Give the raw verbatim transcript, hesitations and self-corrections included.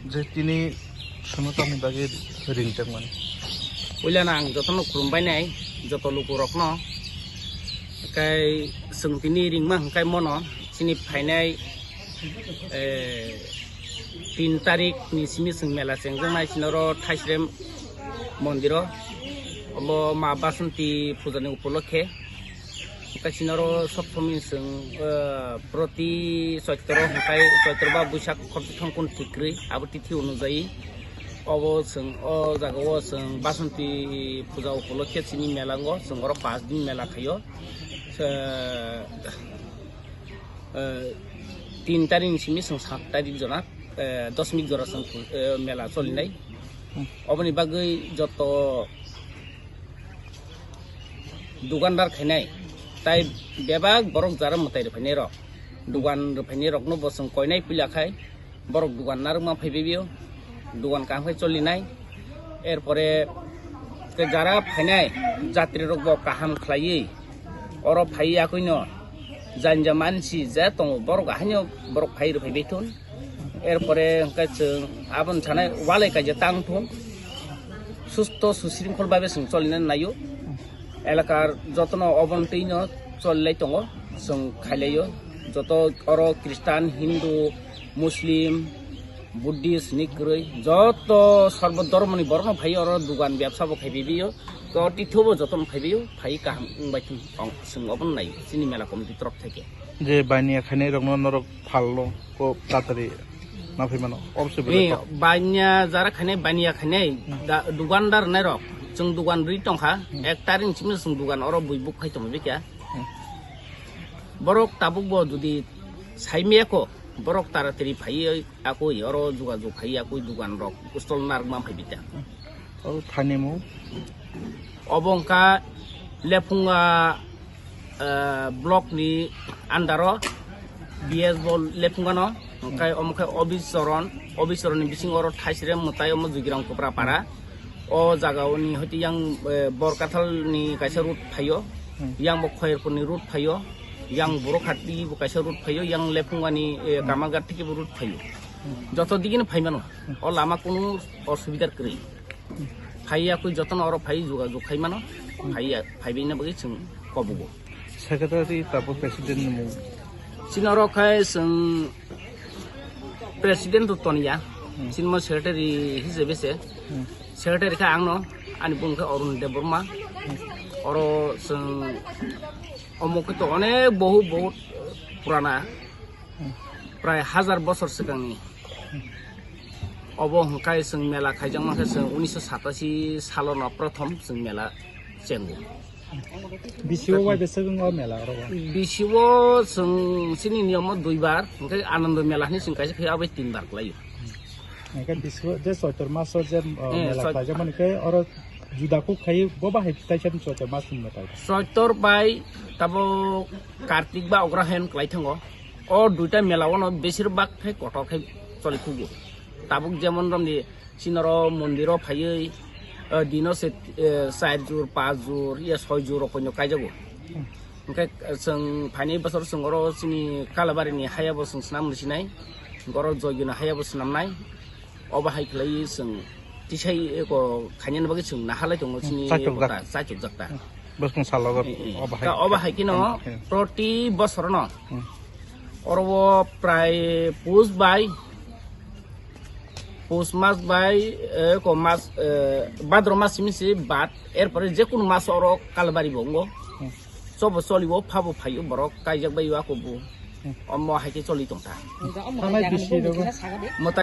Je tini sono tamni bagwi ring tangmani. Puilano ang jotono khulumbainai, joto lukurokno. Hwnkhe chwng tini ringma hwnkhe mono chini phainai, eh, tin tarik ni simi chwng mela chengjaknai chini oro Thaisrem mondiro. Obo Ma Basanti pujani upolokhe. Hwnkhe chini oro sob somoi chwng, eh, proti Choitro hwnkhe Choitro ba Buisak khorokthwng kun thik kwrwi abo tithi onujai obo chwng o jaga o chwng Basanti puja upolokhe chini mela wngo, chwng oro pash din mela khaio. Eh, eh, tin tarik ni simi chwng sat tarik jora, eh, dosmik jora chwng, eh, mela cholinai. Oboni bagwi joto dukandar khainai, tai bebak borok jara mwtai rwphainai rok, dugan rwphainai rokno bo chwng koinai puila khai borok dugan narwkma phaibaibio, dugan kaham khe cholinai. Erpore ke jara phainai jatri rok bo kaham khlaiwi oro phaiwi yakuino janja mansi je tongo borok haino borok phai rwphaibai thun. Erpore hwnkhe chwng aboni sanai walai kaisa tang thung. Susto susringkhol babe chwng cholinani naio. Elakar jotono oboni twino cholilai tongo, chwng khailaio. Joto oro Christian, Hindu, Muslim, Buddhist ni kwrwi joto sorbo dhormoni borokno phai oro dugan bebsa bo khai bibiyo. To tithobo jotono phaibaio, phai kaham wngbai thung, chwng obono naio chini mela committee torok theke. Je baniya khainai rokno norok phalno ko tatari na phai mano. Obse Ni bwle to. Banya jara khainai, baniya khainai, Hmm. da-, dukandar nairok, chwng dugan rwi tongkha, Hmm. Ek tarik ni simi chwng dugan oro bui buk khai tongma bikya. Hmm. Borok tabuk bo jodi saimiyako, borok taratari phaiwi akoi oro jugajug khai akoi dugan rok stall narwkma phai bikya. Oro thani mu? Obo wngkha Lephunga, eh, block ni under o B S bo Lephunga no, hwnkhe omo khe Obichoron, Obichoron ni bisingo oro Thaisrem mwtai omo Jugirang Kopra para. O jaga oni hoite yang, eh, Borkathal ni kaisa route phaio, Hmm. Yang bo Khoyerpur ni route phaio, yang Borokhat ni bo kaisa route phaio, yang Lephunga ni, eh, Hmm. Kamalghat theke bo route phaio. Hmm. Joto digi no phai mano. Hmm. O lama kunu osubidar kwrwi. Phaiya kwi jotono oro phai jugajug khai mano. Phaiya, phaibaina bagwi chwng kobogo. Secretary tapo president ni mung? Chini oro khai chwng president to toniya. Hmm. Chini mo secretary hisabe se. Hmm. Secretary kha angno, ani bung kha Arun Debbarma. Hmm. Oro chwng omo khe to onek bohu bohut purana. Hmm. Prai hajar bosor swkangni. Obo hwnkhe chwng mela khaijakma khe chwng unisho satashi salono prothom chwng mela chengo. Bisigo bai bwswk wngo mela oro? Bisigo chwng chini niyomo duibar, hwnkhe Anando mela hinwi chwng kaisa khe abai tinbar kwlaio. Hwnkhe bisigo je Choitor maso je, uh, Eh, mela Choi- khaijakmani khe oro juda kuk khai bo bahai taisa Choitor masni mwtai. Choitor bai tabo Kartik ba Ograhen kwlai thango. O duita mela ono besir bak khe kotor khe choli thugo. Tabuk jemon romni sinoro mondiro phaiwi, eh, dino se, eh, char jur, panch jur, ya soi jur rok poino kaijago. Hwnkhe, eh, chwng phainai bosor chwng oro chini Kalabari ni haya bo chwng swnam rwsinai. Oro Joigino haya bo swnamnai. Obo hai khlai chwng tisai eko khainani bagwi chwng nahalai tongo chini chachukjak. Bota, chachukjak ta. Bwskang salo Eh, eh. Obo hai Ka-, obo hai kheno Hmm. proti bosorono Hmm. oro o prai pus bai, pus mas bai, eh, ko mas, eh, Bhadra mas simi si bat, erpore je kunu mas oro Kalabari bo wngo. Hmm. Chobo cholibo phabo phaio borok kaijak bai ako bo. Hmm. Omo hai khe choli tongta. Thanai bisi rogo. Mota